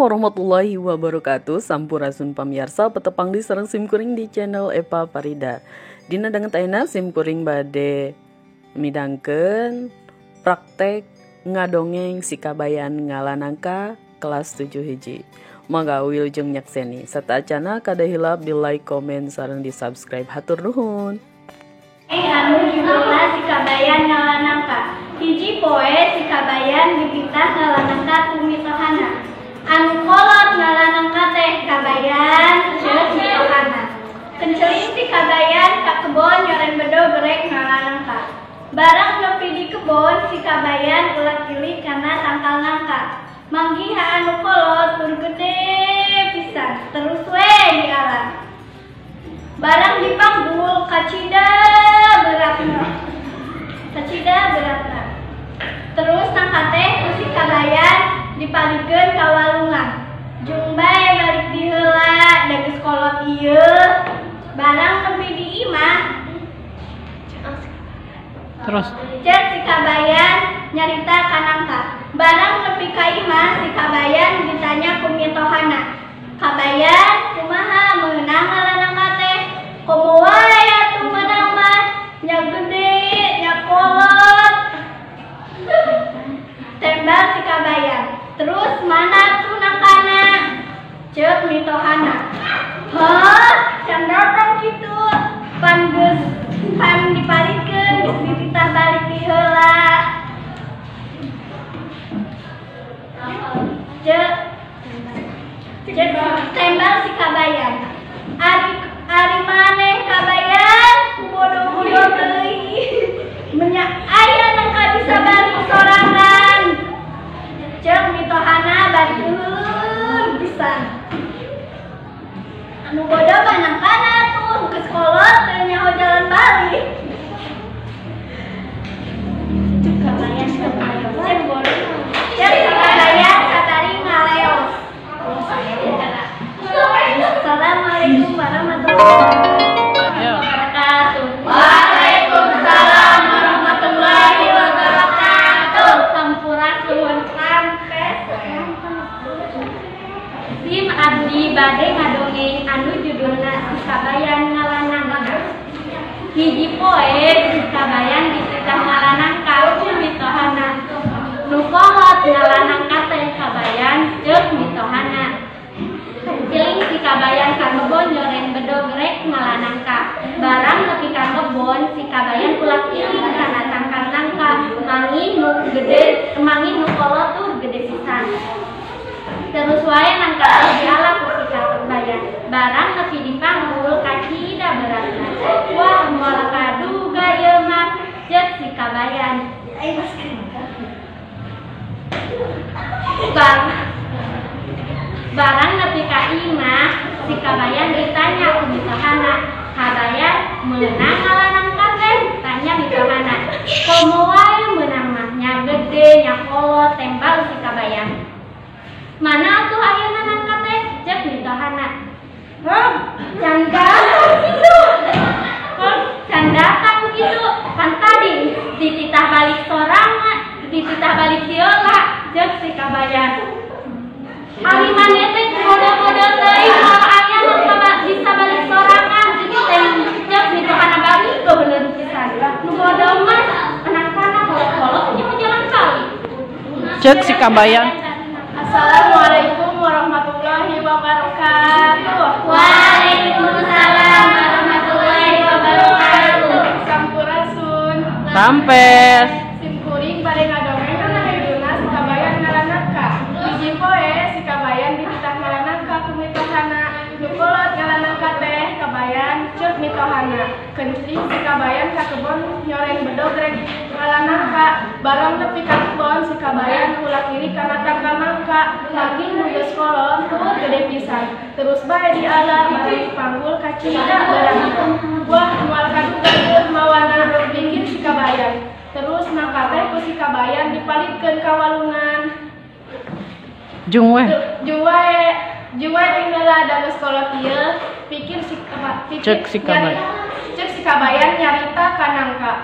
Warahmatullahi wabarakatuh. Sampurasun pamiarsa, patepang deui sareng simkuring di channel Epa Farida. Dina danget ayeuna simkuring bade midangkeun praktek ngadongeng si Kabayan ngala nangka kelas 7 hiji. Mangga wilujeng nyakseni. Sateuacana kada hilap di like, komen, sareng di subscribe. Hatur nuhun. Anu judulna si Kabayan ngala nangka. Hiji poe si Kabayan dititah ngala nangka ku mitohana. Anu kolot ngala nangka teh Kabayan ceuk mitohana. Kenceling si Kabayan ka kebon nyoren bedog rek ngala nangka. Barang nepi di kebon si Kabayan ulah kilik kana tangkal nangka. Manggiha anu kolot tur gede pisan terus we diala. Barang dipanggul kacida beratna. Kacida beratna. Terus nangka teh ku si Kabayan dipalikeun ka walungan. Jung bae balik di heula da geus kolot ieu. Barang nepi di imah terus ceuk si Kabayan nyarita ka nangka. Barang nepi ka imah si Kabayan ditanya ku mitohana. Kabayan kumaha meunang ngala nangka teh? Komo wae atuh meunang mah, nya gede, nya kolot. Tembak si Kabayan. Terus mana tuh nangkana? Ceuk mitohana. Hah, can datang kitu. Pan geus pan dipalikeun geus dititah balik di heula. Ceuk ceuk tembak si Kabayan. Ari ari maneh Kabayan bodoh-bodoh teuing. Menya aya nangka bisa balik sorangan. Ceuk mitohana bari eueuh pisan. Anu bodoh mah nangkana tuh geus kolot teu nyaho jalan balik. Ceuk Kabayan ceuk Kabayan sabari ngaleos. Assalamualaikum warahmatullahi wabarakatuh. Waalaikumsalam warahmatullahi wabarakatuh. Sampurasun rampes. Sim abdi bade ngadongeng anu judulna Si Kabayan ngala nangka. Hiji poe si Kabayan dititah ngala nangka ku mitohana. Nu kolot ngala nangka teh Kabayan ceuk mitohana. Ciling si Kabayan ka kebon nyoren bedog rek ngala nangka. Barang nepi ka kebon si Kabayan ulah iling kana tangkal nangka. Manggih nu gede, manggih nu kolot tur gede pisan. Terus wae nangka teh diala ku si Kabayan. Barang nepi dipanggul kacida beratna. Wah, moal kaduga ieu mah ceuk si Kabayan. Barang nepi ka imah si Kabayan ditanya ku mitohana. Kabayan meunang ngala nangka teh? Tanya mitohana. Komo wae meunang mah, nya gede nya kolot, tembal si Kabayan. Mana atuh ayeuna nangka teh? Ceuk mitohana. Heuh, can datang kitu. Heuh, can datang kitu. Pan tadi dititah balik sorangan, dititah balik heula, ceuk si Kabayan. Ari maneh teh bodoh-bodoh teuing moal aya nu bisa balik sorangan jeung ceuk mitohana balik bener pisan. Nu bodoh mah nangkana kolot-kolot nyaho jalan balik. Ceuk si Kabayan. Assalamualaikum warahmatullahi wabarakatuh. Waalaikumsalam warahmatullahi wabarakatuh. Sampurasun. Rampes. Simkuring bade ngadongeng kana judulna Si Kabayan ngala nangka. Hiji poe si Kabayan dititah ngala nangka ku mitohana. Nu kolot ngala nangka teh Kabayan ceuk mitohana. Kencling si Kabayan ka kebon nyoren bedog rek ngala nangka. Barang nepi ka kebon si Kabayan ulah kiri kana tangkal nangka. Manggih nu geus kolot tur gede pisan. Terus bae diala barang dipanggul kacida beratna. Wah, moal kaduga ieu mawana pikir si Kabayan. Terus nangka teh ku si Kabayan dipalikeun ka walungan. Jung we. Jung wae, jung wae tinggal da geus kolot ieu, pikir si pikir Ceuk si Kabayan. Ceuk si Kabayan nyarita ka nangka.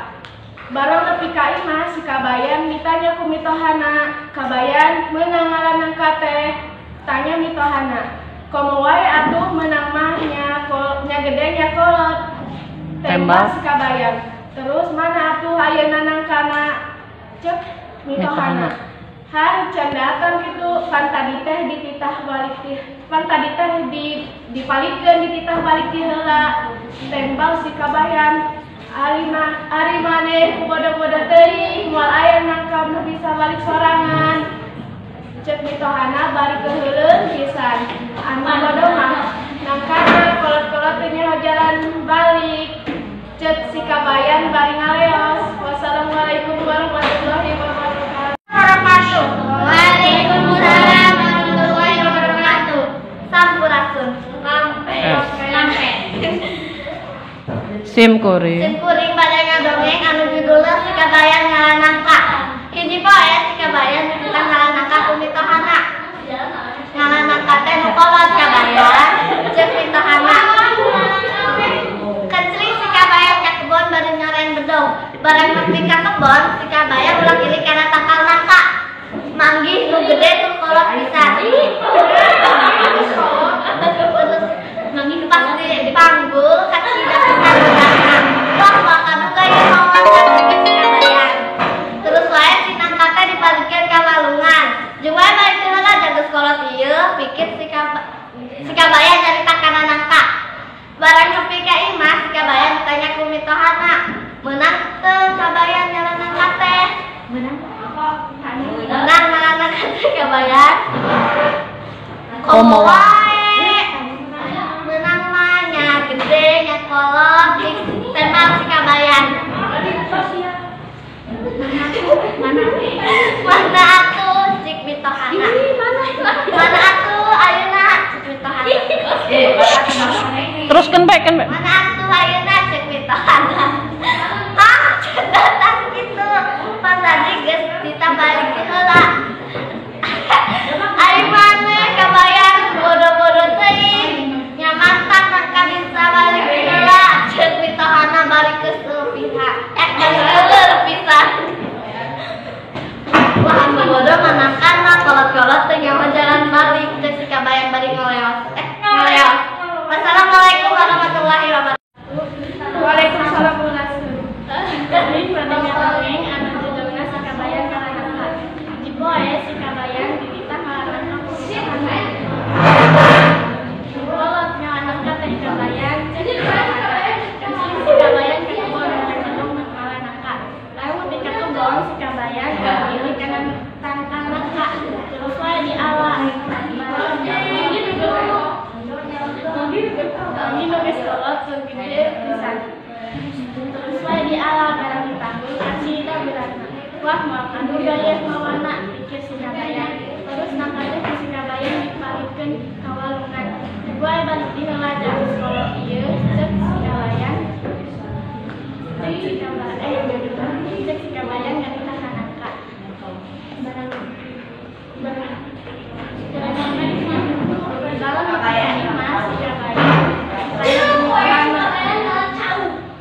Barang nepi ka imah si Kabayan ditanya ku mitohana. Kabayan meunang ngala nangka teh? Tanya mitohana. Komo wae atuh meunang mah nya gede nya kolot. Tembak si kabayan. Terus mana atuh ayeuna nangkana cek mitohana. Han can datang kitu pan tadi teh dititah balik ti pan tadi teh dipalikeun dititah balik ti heula. Tembak si kabayan. Ari maneh ku bodoh-bodoh teuing moal aya nangka nu bisa balik sorangan. Cek mitohana bari keuheuleun pisan. Anu bodoh mah nangkana kolot-kolot teh nyaho jalan balik. Cek si kabayan bari ngaleos. Wassalamualaikum warahmatullahi wabarakatuh. Waalaikumsalam warahmatullahi wabarakatuh. Sampurasun. Rampes. Sim kuring. Sim kuring bade ngadongeng anu judulna Si Kabayan Ngala Nangka. Hiji poe si kabayan dititah ngala nangka ku mitohana. Ngala nangka teh nu kolot kabayan ceuk mitohana. Kencling si kabayan ka kebon bari nyoren bedog. Barang nepi ka kebon si kabayan ulah kilik kana tangkal nangka. Manggih nu gede tur kolot pisan. Terus pas di panggul kacida pisan bedangna. Wah maka duga ieu mawa si kabayan. Terus wae si nangka teh dipalikeun ka walungan. Jeung wae balik teh heula jago kolot ieu pikir si kabayan nyarita kana nangka. Barang nepi ka imah si kabayan ditanya ku mitohana. Meunang teu kabayan ngala nangka teh? Meunang ngala nangka teh kabayan? Komo wae. Meunang mah nya gede nya kolot tembak si kabayan. Mana atuh cik mitohana? Mana atuh ayeuna cik mitohana? Teruskeun bae kan bae. Mana atuh ayeuna cik mitohana? Hah, datang kitu. Pan tadi geus ditambalik ti heula. Ari maneh kabayan bodoh-bodoh teuing. Nya mantap nangka bisa balik ti heula. Ceuk mitohana bari kesel pisan. Bari keuleuh pisan. Wah, anu bodoh manangkan mah kolot-kolot teu nyaho jalan balik ceuk si kabayan bari ngoleos. Ngoleos. Wassalamualaikum warahmatullahi wabarakatuh. Waalaikumsalam warahmatullahi. Kuring bade ngadongeng anu judulna Si Kabayan Ngala Nangka. Hiji poe si kabayan dititah ngala nangka ku mitohana. Nu kolot ngala nangka teh kabayan ceuk mitohana. Kencling si kabayan ka kebon bedog ngala nangka. Lamun nepi ka kebon si kabayan ngilik kana tangkal nangka. Terus wae diala. Manggih nu geus kolot tur gede pisan. Terus wae diala barang dipanggul kacida beratna. Wah moal kaduga yeuh mawana pikir si kabayan. Terus nangka teh ku si kabayan dipalikeun ka walungan. Wae balik di heula geus kolot ieu ceuk si kabayan. Cek si kabayan nyarita ka nangka. Barang barang imah si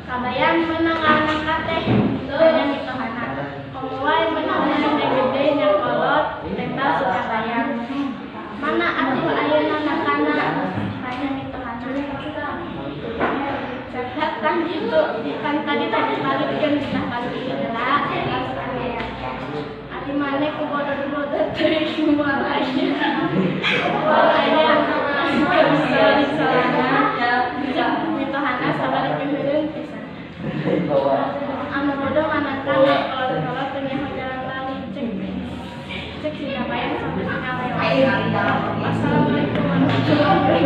kabayan meunang ngala nangka teh tanya mitohana. Komo wae meunang mah gede nya kolot tembal si kabayan. Mana atuh ayeuna nangkana tanya mitohana. Datang kitu kan tadi teh dipalikeun ditah balik heula tembal si kabayan. Ari maneh ku bodoh-bodoh teuing moal aya. Moal aya bisa balik sorangan cek mitohana sabalik keuheuleun pisan. Anu bodoh manangkan kolot-kolot teu nyaho jalan balik cek si kabayan sampai ngaleos. Wassalamualaikum warahmatullahi wabarakatuh.